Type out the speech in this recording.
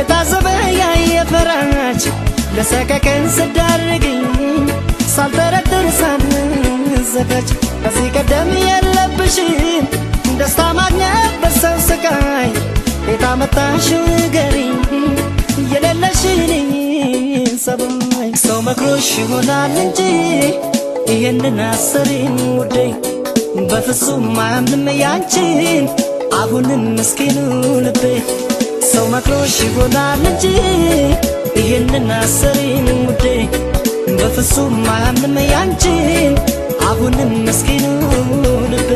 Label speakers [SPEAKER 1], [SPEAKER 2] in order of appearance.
[SPEAKER 1] የታዘበ ያየ ፈራች ለሰቀቀን ስዳርግኝ ሳልጠረጥር ሳልዘጋጅ ከዚህ ቀደም የለብሽም ደስታ ማግኘት በሰው ስቃይ የታመጣሽው ንገሪኝ የሌለሽን ሰብይ ሰው መክሮሽ ይሆናል እንጂ ይህንን አሰሪም ውዴ በፍጹም አያምንም ያንቺን አሁንም ምስኪኑ ልቤ ሰው መክሮሽ ይሆናል እንጂ ይህንን አሰሪም ውዴ በፍጹም አያምንም ያንቺን አሁንም ምስኪኑ ልቤ።